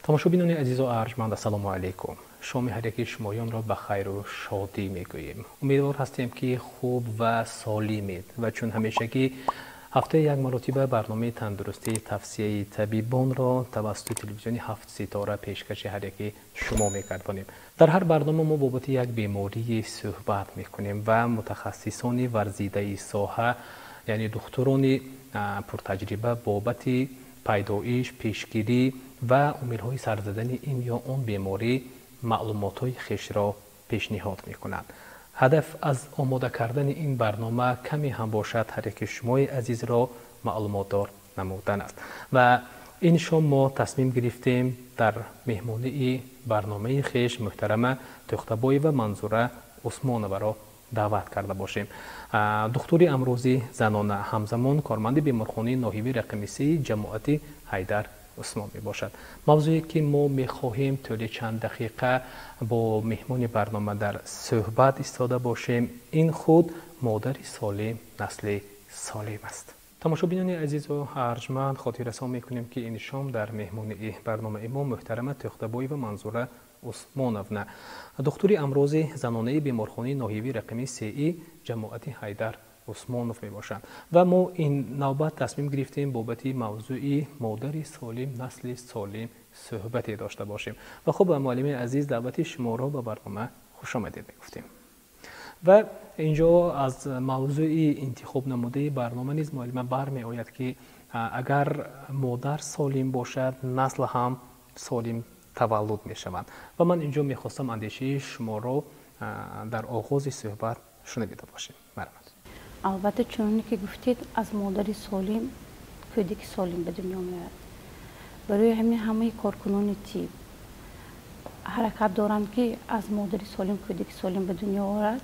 Тамошобинони азизу арҷманд, ассалому алайкум. Шоми ҳар яки шумоёнро ба хайру шодӣ мегӯем. Умедвор ҳастем, ки хуб ва солимед ва чун ҳамешагӣ ҳафтаи як маротиба барномаи тандурустии тавсияи табибонро тавассути телевизиони ҳафт ситора пешкаши ҳар яки шумо мегардонем. Дар ҳар барнома мо бобати як беморӣ суҳбат мекунем ва мутахассисони варзидаи соҳа, яъне духтурони пуртаҷриба, бобати пайдоиш, пешгирӣ ва омилҳои сар задани ин ё он беморӣ маълумотҳои хешро пешниҳод мекунанд. Ҳадаф аз омода кардани ин барнома каме ҳам бошад ҳар яки шумои азизро маълумотдор намудан аст. Ва ин шом мо тасмим гирифтем дар меҳмонии барномаи хеш муҳтарама Тӯхтабоева Манзура Усмоноваро даъват карда бошем. Духтури амрози занона, ҳамзамон корманди беморхонаи ноҳиявии рақами сеи ҷамоати Ҳайдар Усмон мебошад. Мавзӯе ки мо мехоҳем тӯли чанд дақиқа бо меҳмони барнома дар суҳбат истода бошем, ин худ модари солим, насли солим аст. Тамошобинони азизу арҷманд, хотиррасон мекунем, ки ин шом дар меҳмонии барномаи мо муҳтарама Тӯхтабоева Манзура Усмоновна, духтури амрози занонаи беморхонаи ноҳиявии рақами сеи ҷамоати Ҳайдар Усмонов мебошанд. Ва мо ин навбат тасмим гирифтем бобати мавзӯи модари солим, насли солим суҳбате дошта бошем. Ва хуб, муаллими азиз, даъвати шуморо ба барнома хушомадед мегуфтем. Ва инҷо аз мавзӯи интихоб намудаи барнома низ, муаллима, бармеояд, ки агар модар солим бошад, насл ҳам солим таваллуд мешаванд. Ва ман инҷо мехостам андешаи шуморо дар оғози суҳбат шунавида бошем. Марҳамат. Албатта, чуноне ки гуфтед, аз модари солим кӯдаки солим ба дунё меояд. Барои ҳамин ҳамаи коркунони тиб ҳаракат доранд, ки аз модари солим кӯдаки солим ба дунё орад.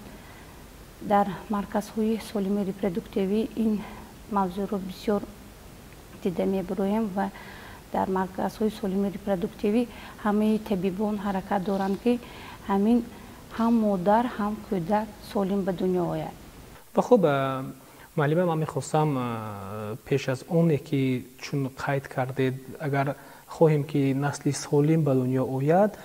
Дар марказҳои солими репродуктивӣ ин мавзӯъро бисёр дида мебароем ва дар марказҳои солими репродуктивӣ ҳамаи табибон ҳаракат доранд, ки ҳамин ҳам модар, ҳам кӯдак солим ба дунё ояд. Ва хуб, муаллима, ман мехостам пеш аз оне ки чун қайд кардед, агар хоҳем, ки насли солим ба дунё ояд,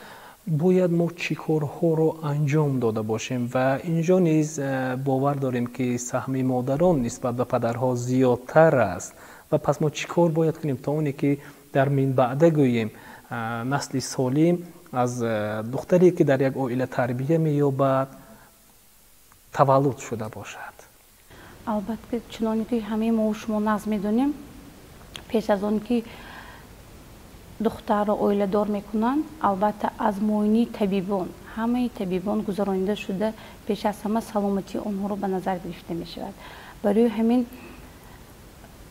бояд мо чӣ корҳоро анҷом дода бошем? Ва инҷо низ бовар дорем, ки саҳми модарон нисбат ба падарҳо зиёдтар аст. Ва пас мо чӣ кор бояд кунем, то оне ки дар минбаъда гӯем, насли солим аз духтаре, ки дар як оила тарбия меёбад, таваллуд шуда бошад? Албатта, чуноне ки ҳамаи мо шумо нағз медонем, пеш аз он ки духтарро оиладор мекунанд, албатта, аз муоинаи табибон, ҳамаи табибон гузаронида шуда, пеш аз ҳама саломатии онҳоро ба назар гирифта мешавад. Барои ҳамин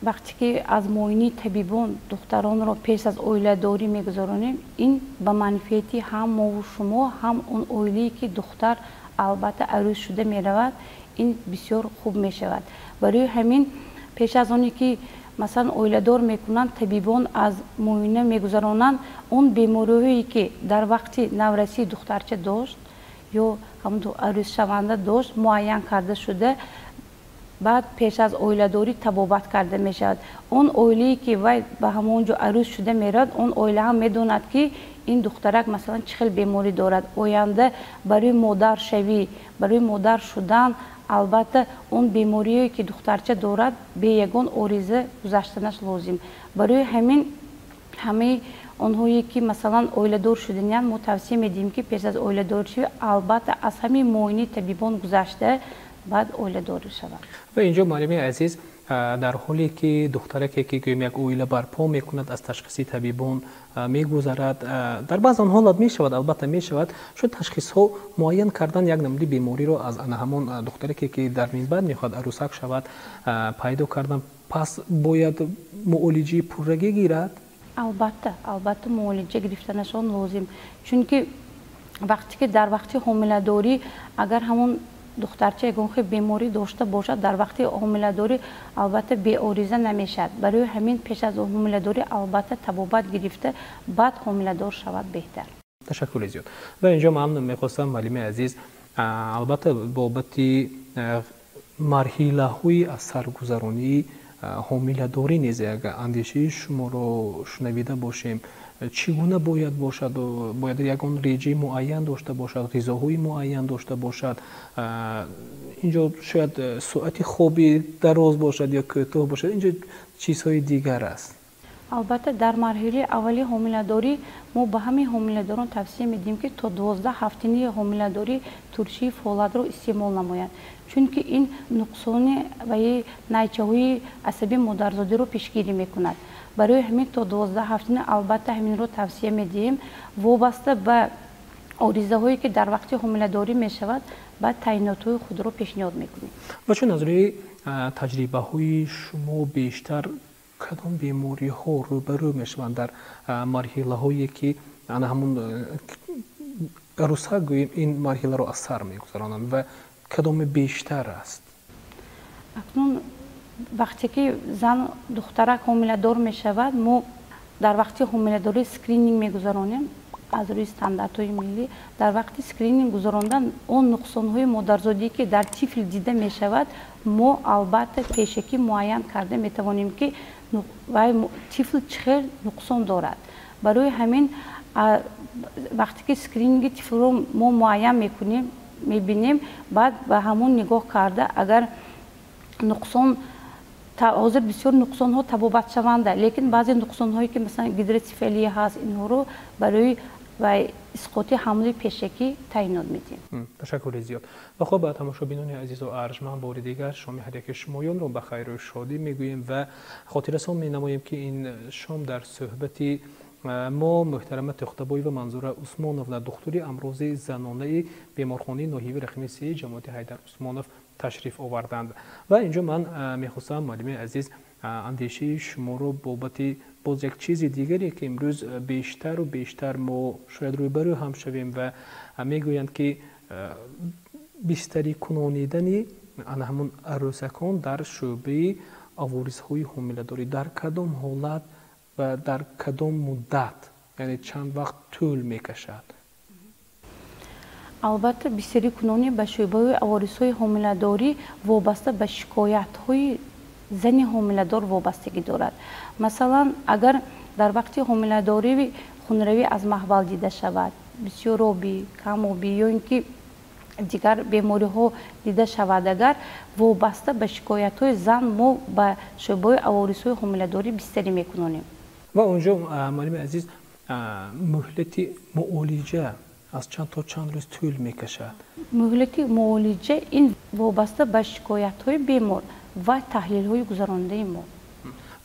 вақте ки аз муоинаи табибон духтаронро пеш аз оиладорӣ мегузаронем, ин ба манфиати ҳам мову шумо, ҳам он оилае, ки духтар албатта арӯс шуда меравад, ин бисёр хуб мешавад. Барои ҳамин пеш аз оне ки, масалан, оиладор мекунанд, табибон аз муоина мегузаронанд, он бемориҳое, ки дар вақти наврасии духтарча дошт ё ҳамон арӯсшаванда дошт, муайян карда шуда, баъд пеш аз оиладорӣ табобат карда мешавад. Он оилае, ки вай ба ҳамон ҷо арӯс шуда меравад, он оила ҳам медонад, ки ин духтарак, масалан, чӣ хел беморӣ дорад. Оянда барои модаршавӣ, барои модар шудан, албатта, он бемориҳое, ки духтарча дорад, бе ягон ориза гузаштанаш лозим. Барои ҳамин ҳамаи онҳое, ки, масалан, оиладор шуданиянд, мо тавсия медиҳем, ки пеш аз оиладоршавӣ албатта аз ҳамин муоинаи табибон гузашта, баъд оиладор шаванд. Ва инҷо, муаллими азиз, дар ҳоле ки духтараке, ки гӯем як оила барпо мекунад, аз ташхиси табибон мегузарад, дар баъзан ҳолат мешавад, албатта мешавад, чун ташхисҳо муайян кардан як намуди бемориро аз ана ҳамон духтараке, ки дар минбаъд мехоҳад арӯсак шавад, пайдо кардан, пас бояд муолиҷаи пуррагӣ гирад? Албатта, албатта, муолиҷа гирифтанашон лозим, чунки вақте ки дар вақти ҳомиладорӣ агар ҳамон духтарча ягон хел беморӣ дошта бошад, дар вақти ҳомиладорӣ албатта беориза намешавад. Барои ҳамин пеш аз ҳомиладорӣ албатта табобат гирифта, баъд ҳомиладор шавад беҳтар. Ташаккури зиёд. Ва инҷо ман мехостам, муаллими азиз, албатта, бобати марҳилаҳои аз саргузаронии ҳомиладорӣ низ як андешаи шуморо шунавида бошем. Чӣ гуна бояд бошад? Бояд ягон реҷаи муайян дошта бошад, ғизоҳои муайян дошта бошад. Инҷо шояд соати хоби дароз бошад ё кӯтоҳ бошад, инҷо чизҳои дигар аст. Албатта, дар марҳилаи аввали ҳомиладорӣ мо ба ҳамаи ҳомиладорон тавсия медиҳем, ки то 12 ҳафтаи ҳомиладорӣ туршии фолатро истеъмол намоянд, чунки ин нуқсони ваи найчаҳои асаби модарзодиро пешгирӣ мекунад. Барои ҳамин то 12 ҳафтина албатта ҳаминро тавсия медиҳем. Вобаста ба оризаҳое, ки дар вақти ҳомиладорӣ мешавад, ба таъинотҳои худро пешниҳод мекунем. Ва чун аз рӯи таҷрибаҳои шумо бештар кадом бемориҳо рӯбарӯ мешаванд дар марҳилаҳое, ки ана ҳамун арӯсак гӯем ин марҳиларо аз сар мегузаронанд ва кадоме бештар аст? Акнун вақте ки зан, духтарак ҳомиладор мешавад, мо дар вақти ҳомиладорӣ скрининг мегузаронем аз рӯи стандартҳои миллӣ. Дар вақти скрининг гузарондан он нуқсонҳои модарзодие, ки дар тифл дида мешавад, мо албатта пешакӣ муайян карда метавонем, ки вай тифл чӣ хел нуқсон дорад. Барои ҳамин вақте ки скрининги тифлро мо муайян мекунем, мебинем, баъд ба ҳамон нигоҳ карда, агар нуқсон, ҳозир бисёр нуқсонҳо табобатшаванда, лекин баъзе нуқсонҳое, ки масалан гидроцефалия ҳаст, инҳоро барои исқоти ҳамли пешакӣ таъинот медиҳем. Ташаккури зиёд. Ва хуб, ба тамошобинони азизу арҷманд бори дигар шоми ҳар яки шумоёнро ба хайру шодӣ мегӯем ва хотиррасон менамоем, ки ин шом дар суҳбати мо муҳтарама Тӯхтабоева Манзура Усмоновна, духтури амрози занонаи беморхонаи ноҳиявии рақами 3 ҷамоати Ҳайдар Усмонов ташриф оварданд. Ва инҷо ман мехостам, муаллими азиз, андешаи шуморо бобати боз як чизи дигаре, ки имрӯз бештару бештар мо шояд рӯбарӯ ҳам шавем ва мегӯянд, ки бистарӣ кунонидани ана ҳамун арӯсакон дар шӯъбаи аворизҳои ҳомиладорӣ дар кадом ҳолат ва дар кадом муддат, яъне чанд вақт тӯл мекашад? Албатта, бистарӣ кунонӣ ба шӯъбаҳои аворизҳои ҳомиладорӣ вобаста ба шикоятҳои зани ҳомиладор вобастагӣ дорад. Масалан, агар дар вақти ҳомиладорӣ хунравӣ аз маҳбал дида шавад, бисёробӣ, камобӣ ё ин ки дигар бемориҳо дида шавад, агар вобаста ба шикоятҳои зан мо ба шӯъбаҳои аворизҳои ҳомиладорӣ бистарӣ мекунонем. Ва онҷо, муаллими азиз, муҳлати муолиҷа аз чанд то чанд рӯз тӯл мекашад? Муҳлати муолиҷа ин вобаста ба шикоятҳои бемор ва таҳлилҳои гузарондаи мо.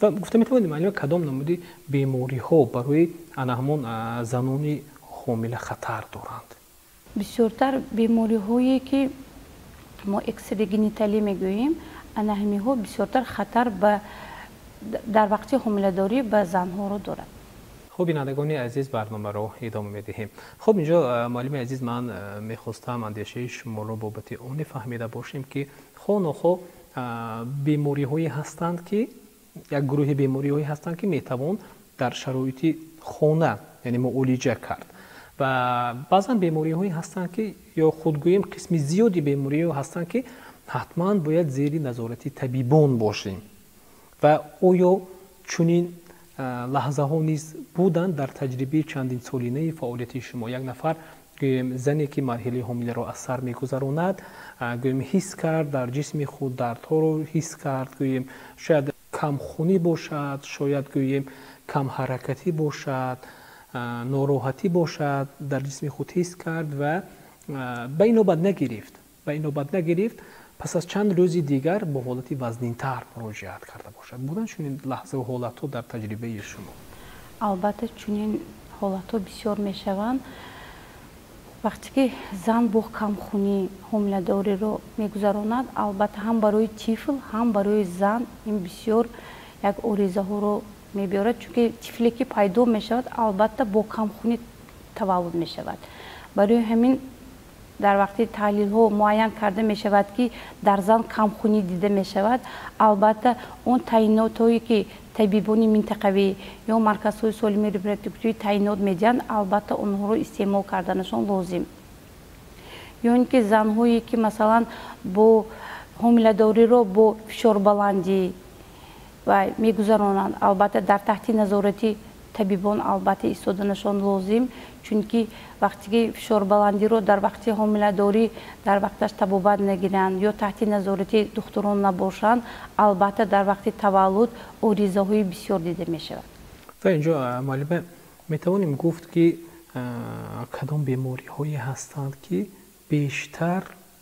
Ва гуфта метавонем, муаллима, кадом намуди бемориҳо барои ана ҳамон занони ҳомила хатар доранд? Бисёртар бемориҳое, ки мо экстрагениталӣ мегӯем, ана ҳаминҳо бисёртар хатар ба дар вақти ҳомиладорӣ ба занҳоро дорад. Хуб, бинандагони азиз, барномаро идома медиҳем. Хуб, инҷо, муаллими азиз, ман мехостам андешаи шуморо бобати оне фаҳмида бошем, ки хоҳ нохоҳ бемориҳое ҳастанд, ки як гурӯҳи бемориҳое ҳастанд, ки метавон дар шароити хона, яъне муолиҷа кард, ва баъзан бемориҳое ҳастанд, ки ё худгӯем қисми зиёди бемориҳо ҳастанд, ки ҳатман бояд зери назорати табибон бошем. Ва оё чунин лаҳзаҳо низ буданд дар таҷрибаи чандинсолинаи фаъолияти шумо? Як нафар, гӯем, зане ки марҳилаи ҳомиларо аз сар мегузаронад, гӯем, ҳис кард дар ҷисми худ дардҳоро ҳис кард, гӯем, шояд камхунӣ бошад, шояд, гӯем, камҳаракатӣ бошад, нороҳатӣ бошад, дар ҷисми худ ҳис кард ва ба инобат нагирифт, пас аз чанд рӯзи дигар бо ҳолати вазнинтар муроҷиат карда бошад. Буданд чунин лаҳзаву ҳолатҳо дар таҷрибаи шумо? Албатта, чунин ҳолатҳо бисёр мешаванд. Вақте ки зан бо камхунӣ ҳомиладориро мегузаронад, албатта, ҳам барои тифл, ҳам барои зан ин бисёр як оризаҳоро мебиёрад, чунки тифле ки пайдо мешавад, албатта, бо камхунӣ таваллуд мешавад. Барои ҳамин дар вақти таҳлилҳо муайян карда мешавад, ки дар зан камхунӣ дида мешавад, албатта, он таъинотҳое, ки табибони минтақавӣ ё марказҳои солимии репродуктивӣ таъинот медиҳанд, албатта, онҳоро истеъмол карданашон лозим. Ё ин ки занҳое, ки масалан бо ҳомиладориро бо фишорбаландӣ мегузаронанд, албатта дар таҳти назорати табибон албатта истоданашон лозим, чунки вақте ки фишорбаландиро дар вақти ҳомиладорӣ дар вақташ табобат нагиранд ё таҳти назорати духтурон набошанд, албатта дар вақти таваллуд оризаҳои бисёр дида мешавад. Ва инҷо, муаллима, метавонем гуфт, ки кадом бемориҳое ҳастанд, ки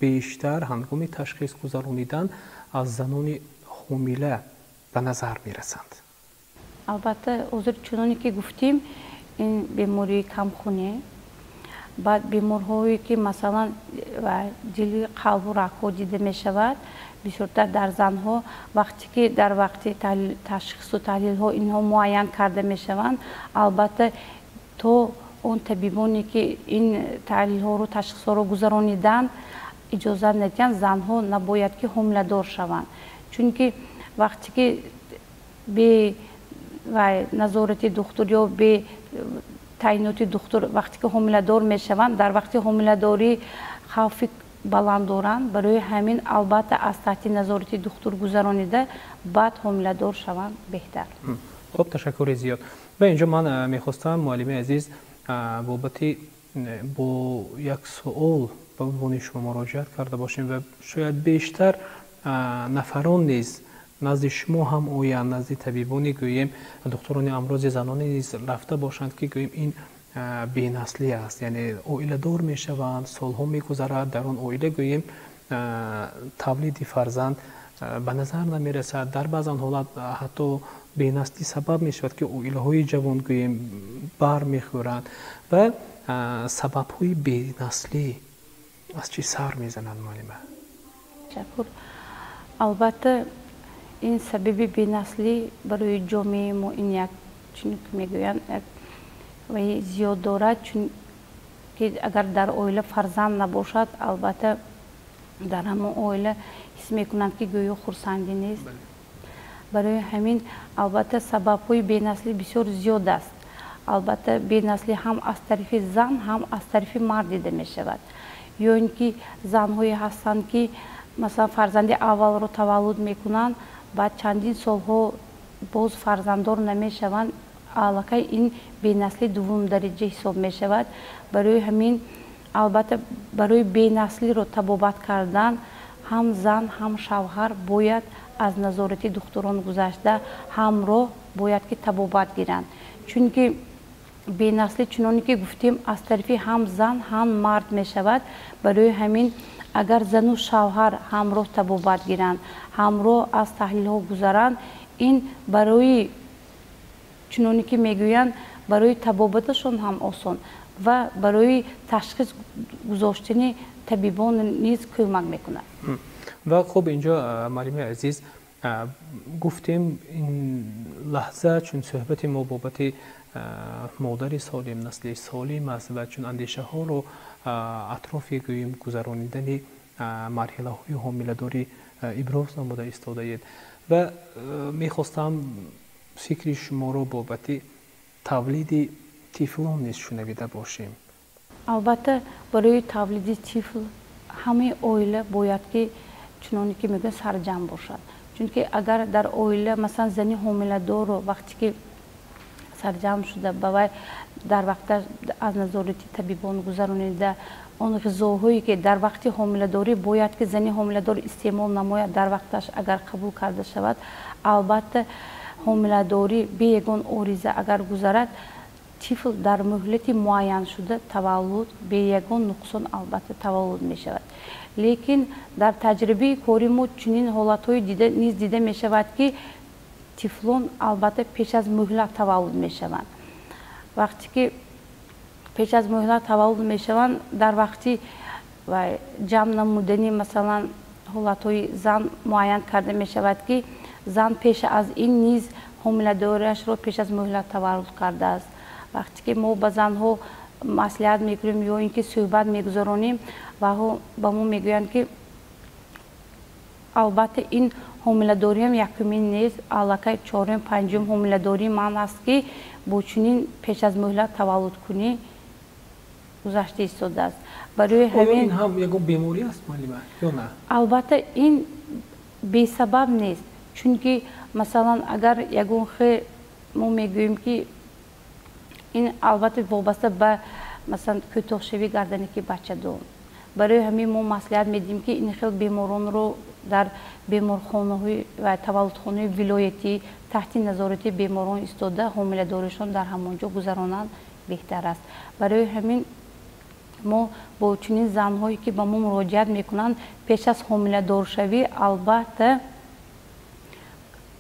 бештар ҳангоми ташхис гузаронидан аз занони ҳомила ба назар мерасанд? Албатта, ҳозир чуноне ки гуфтем, ин бемории камхунӣ, баъд беморҳое ки масалан дили қалбу рагҳо дида мешавад, бисёртар дар занҳо вақте ки дар вақти ташхису таҳлилҳо инҳо муайян карда мешаванд, албатта то он табибоне ки ин таҳлилҳоро, ташхисҳоро гузарониданд, иҷозат надиҳанд, занҳо набояд ки ҳомиладор шаванд, чунки вақте ки бе назорати духтур ё бе таъиноти духтур вақте ки ҳомиладор мешаванд, дар вақти ҳомиладорӣ хавфи баланд доранд. Барои ҳамин албатта аз таҳти назорати духтур гузаронида баъд ҳомиладор шаванд беҳтар. Хуб, ташаккури зиёд. Ва инҷо ман мехостам, муаллими азиз, бобати бо як суол ба унвони шумо муроҷиат карда бошем ва шояд бештар нафарон низ назди шумо ҳам оянд, назди табибони, гӯем, духтурони амрози занони низ рафта бошанд, ки гӯем ин бенаслӣ аст, яъне оиладор мешаванд, солҳо мегузарад, дар он оила, гӯем, тавлиди фарзанд ба назар намерасад. Дар баъзан ҳолат ҳатто бенаслӣ сабаб мешавад, ки оилаҳои ҷавон, гӯем, бар мехӯранд. Ва сабабҳои бенаслӣ аз чӣ сар мезананд, муаллима? Ташаккур. Албатта, ин сабаби бенаслӣ барои ҷомеаи мо ин як, чун мегӯянд, як ваи зиёд дорад, чунки агар дар оила фарзанд набошад, албатта дар ҳамон оила ҳис мекунанд, ки гӯё хурсандӣ нест. Барои ҳамин албатта сабабҳои бенаслӣ бисёр зиёд аст. Албатта, бенаслӣ ҳам аз тарафи зан, ҳам аз тарафи мард дида мешавад. Ё ин ки занҳое ҳастанд, ки масалан фарзанди аввалро таваллуд мекунанд, баъд чандин солҳо боз фарзанддор намешаванд, аллакай ин бенаслӣ дуввум дараҷа ҳисоб мешавад. Барои ҳамин албатта барои бенаслиро табобат кардан ҳам зан, ҳам шавҳар бояд аз назорати духтурон гузашта, ҳамроҳ бояд ки табобат гиранд, чунки бенаслӣ, чуноне ки гуфтем, аз тарафи ҳам зан, ҳам мард мешавад. Барои ҳамин агар зану шавҳар ҳамроҳ табобат гиранд, ҳамроҳ аз таҳлилҳо гузаранд, ин барои, чуноне ки мегӯянд, барои табобаташон ҳам осон ва барои ташхис гузоштани табибон низ кӯмак мекунад. Ва хуб, инҷо, муаллими азиз, гуфтем, ин лаҳза чун суҳбати мо бобати модари солим, насли солим аст ва чун андешаҳоро атрофи, гӯем, гузаронидани марҳилаҳои ҳомиладорӣ иброз намуда истодаед ва мехостам фикри шуморо бобати тавлиди тифлон низ шунавида бошем. Албатта, барои тавлиди тифл ҳамаи оила бояд ки, чуноне ки мегӯянд, сарҷамъ бошад, чунки агар дар оила, масалан, зани ҳомиладорро вақте ки сарҷамъ шуда, ба вай дар вақта аз назорати табибон гузаронида, он ғизоҳое ки дар вақти ҳомиладорӣ бояд ки зани ҳомиладор истеъмол намояд, дар вақташ агар қабул карда шавад, албатта ҳомиладорӣ бе ягон ориза агар гузарад, тифл дар муҳлати муайяншуда таваллуд, бе ягон нуқсон албатта таваллуд мешавад. Лекин дар таҷрибаи кори мо чунин ҳолатҳое низ дида мешавад, ки тифлон албатта пеш аз муҳлат таваллуд мешаванд. Вақте ки пеш аз муҳлат таваллуд мешаванд, дар вақти ҷамъ намудани, масалан, ҳолатҳои зан муайян карда мешавад, ки зан пеш аз ин низ ҳомиладориашро пеш аз муҳлат таваллуд кардааст. Вақте ки мо ба занҳо маслиҳат мекунем ё ин ки суҳбат мегузаронем, ваҳо ба мо мегӯянд, ки албатта ин ҳомиладориам якумин нест, аллакай чорум, панҷум ҳомиладории ман аст, ки бо чунин пеш аз муҳлат таваллудкунӣ гузашта истодааст. Барои ҳамин ин ҳам ягон беморӣ аст, муаллима, ё на? Албатта, ин бесабаб нест, чунки Масалан, агар ягон хел мо мегӯем, ки ин албатта вобаста ба масалан кӯтоҳшавии гарданаки бачадон. Барои ҳамин мо маслиҳат медиҳем, ки ин хел беморонро дар беморхонаҳои ва таваллудхонаи вилоятӣ таҳти назорати беморон истода ҳомиладоришон дар ҳамон ҷо гузаронанд беҳтар аст. Барои ҳамин мо бо чунин занҳое, ки ба мо муроҷиат мекунанд, пеш аз ҳомиладоршавӣ албатта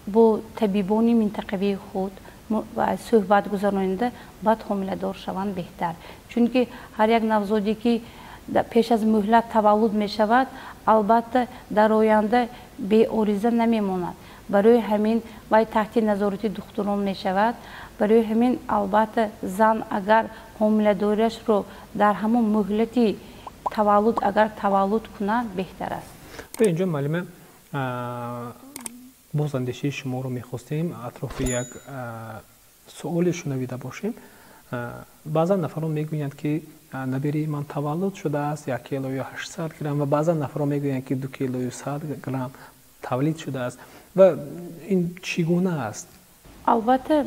бо табибони минтақавии худ суҳбат гузаронида баъд ҳомиладор шаванд беҳтар. Чунки ҳар як навзоде, ки пеш аз муҳлат таваллуд мешавад, албатта дар оянда беориза намемонад. Барои ҳамин вай таҳти назорати духтурон мешавад. Барои ҳамин албатта зан агар ҳомиладориашро дар ҳамон муҳлати таваллуд агар таваллуд кунад беҳтар аст. Инҷо, муаллима, боз андешаи шуморо мехостем атрофи як суоле шунавида бошем. Баъзан нафарон мегӯянд, ки набераи ман таваллуд шудааст 1 килою 800 грамм, ва баъзан нафарон мегӯянд, ки 2 килою 100 грамм тавлид шудааст. Ва ин чӣ гуна аст? Албатта,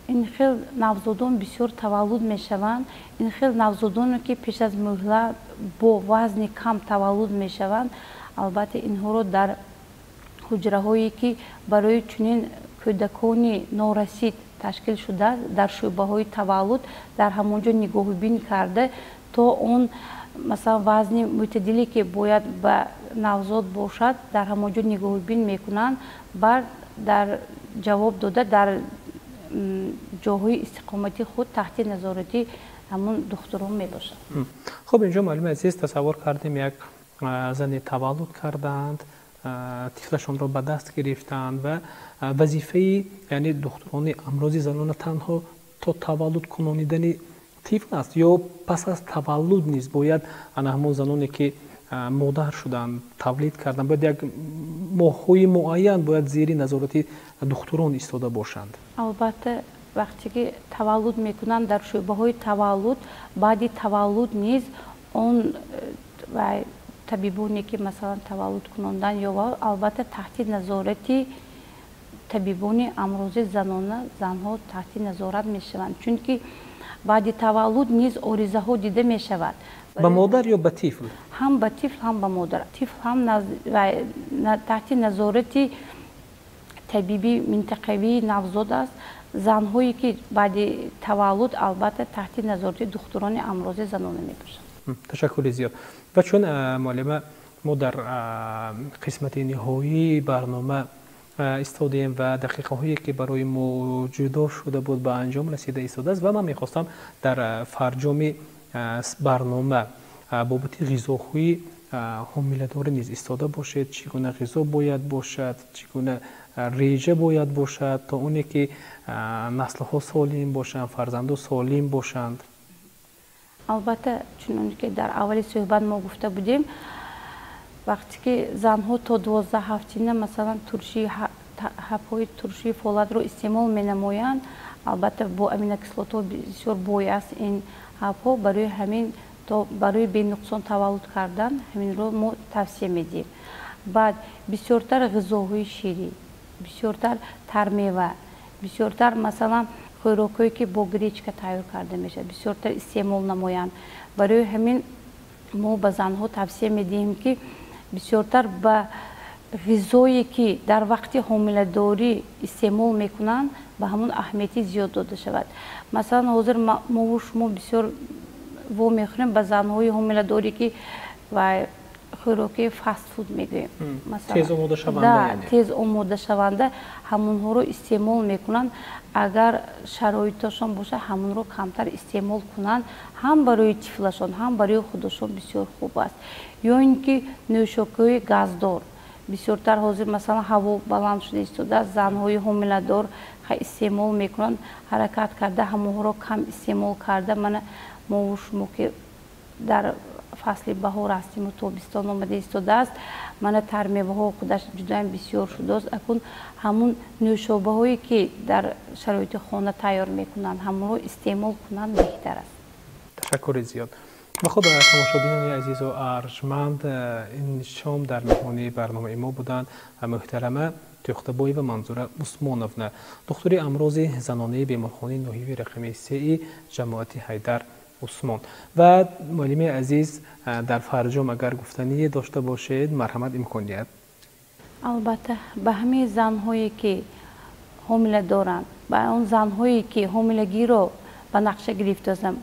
ин хел навзодон бисёр таваллуд мешаванд. Ин хел навзодоне, ки пеш аз муҳлат бо вазни кам таваллуд мешаванд, албатта инҳоро дар ҳуҷраҳое, ки барои чунин кӯдакони норасид ташкил шудааст, дар шӯъбаҳои таваллуд дар ҳамон ҷо нигоҳубин карда, то он масалан вазни мӯътадиле, ки бояд ба навзод бошад, дар ҳамон ҷо нигоҳубин мекунанд. Баъд дар ҷавоб дода дар ҷоҳои истиқомати худ таҳти назорати ҳамон духтурон мебошад. Хуб, инҷо, муаллими азиз, тасаввур кардем, як зане таваллуд кардаанд, тифлашонро ба даст гирифтаанд ва вазифаи, яъне, духтурони амрози занона танҳо то таваллуд кунонидани тифл аст ё пас аз таваллуд низ бояд ана ҳамон заноне, ки модар шуданд, тавлид карданд, бояд як моҳҳои муайян бояд зери назорати духтурон истода бошанд? Албатта, вақте ки таваллуд мекунанд дар шӯъбаҳои таваллуд, баъди таваллуд низ он табибоне, ки масалан таваллуд кунондан ё албатта таҳти назорати табибони амрози занона занҳо таҳти назорат мешаванд, чунки баъди таваллуд низ оризаҳо дида мешавад. Ба модар ё ба тифл? Ҳам ба тифл, ҳам ба модар. Тифл ҳам таҳти назорати табиби минтақавии навзод аст. Занҳое, ки баъди таваллуд, албатта таҳти назорати духтурони амрози занона мебошанд. Ташаккури зиёд. Ва чун, муаллима, мо дар қисмати ниҳоии барнома истодем ва дақиқаҳое, ки барои мо ҷудо шуда буд, ба анҷом расида истодааст, ва ман мехостам дар фарҷоми барнома бобати ғизоҳои ҳомиладорӣ низ истода бошед. Чӣ гуна ғизо бояд бошад, чӣ гуна реҷа бояд бошад, то оне ки наслҳо солим бошанд, фарзандо солим бошанд? Албатта, чуноне ки дар аввали суҳбат мо гуфта будем, вақте ки занҳо то 12 ҳафтина масалан турши ҳабҳои туршии фолатро истеъмол менамоянд, албатта бо аминокислотаҳо бисёр бой аст ин ҳабҳо. Барои ҳамин то барои бенуқсон таваллуд кардан ҳаминро мо тавсия медиҳем. Баъд бисёртар ғизоҳои ширӣ, бисёртар тармева, бисёртар масалан хӯрокҳое, ки бо гречка тайёр карда мешавад, бисёртар истеъмол намоянд. Барои ҳамин мо ба занҳо тавсия медиҳем, ки бисёртар ба ғизое, ки дар вақти ҳомиладорӣ истеъмол мекунанд, ба ҳамон аҳамияти зиёд дода шавад. Масалан, ҳозир мову шумо бисёр во мехӯрем ба занҳои ҳомиладорӣ, ки хӯроки фастфуд мегӯем, тез омодашаванда, ҳамонҳоро истеъмол мекунанд. Агар шароитошон бошад, ҳамонро камтар истеъмол кунанд, ҳам барои тифлашон, ҳам барои худашон бисёр хуб аст. Ё ин ки нӯшокиҳои газдор бисёртар. Ҳозир масалан ҳаво баланд шуда истодааст, занҳои ҳомиладор истеъмол мекунанд, ҳаракат карда ҳамонҳоро кам истеъмол карда. Мана мову шумо ки дар фасли баҳор ҳастиму тобистон омада истодааст, мана тармеваҳо худаш ҷудоям бисёр шудааст. Акун ҳамун нӯшобаҳое, ки дар шароити хона тайёр мекунанд, ҳамонро истеъмол кунанд беҳтар аст. Ташаккури зиёд. Ва хуб, тамошобинони азизу арҷманд, ин шом дар меҳмонии барномаи мо буданд муҳтарама Тӯхтабоева Манзура Усмоновна, духтури амрози занонаи беморхонаи ноҳияви рақами сеи ҷамоати Ҳайдар Усмон. Ва муаллими азиз, дар фарҷом агар гуфтание дошта бошед, марҳамат, имконият. Албатта, ба ҳамаи занҳое ки ҳомила доранд, ба он занҳое ки ҳомилагиро ба нақша гирифтаанд,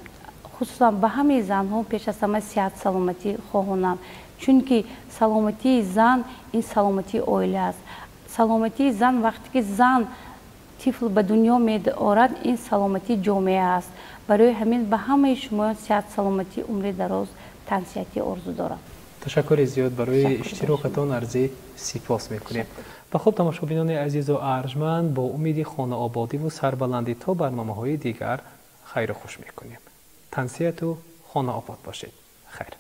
хусусан ба ҳамаи занҳо пеш аз ҳама сиҳат саломатӣ хоҳонам, чунки саломатии зан ин саломатии оила аст. Саломатии зан, вақте ки зан тифл ба дунё меорад, ин саломатии ҷомеа аст. Барои ҳамин ба ҳамаи шумоён сиҳат саломатӣ, умри дароз, тансиҳатӣ орзу дорам. Ташаккури зиёд барои иштирокатон, арзи сипос мекунем. Ва хуб, тамошобинони азизу арҷманд, бо умеди хонаободиву сарбаландӣ то барномаҳои дигар хайру хуш мекунем. Тансиҳату хонаобод бошед. Хайр.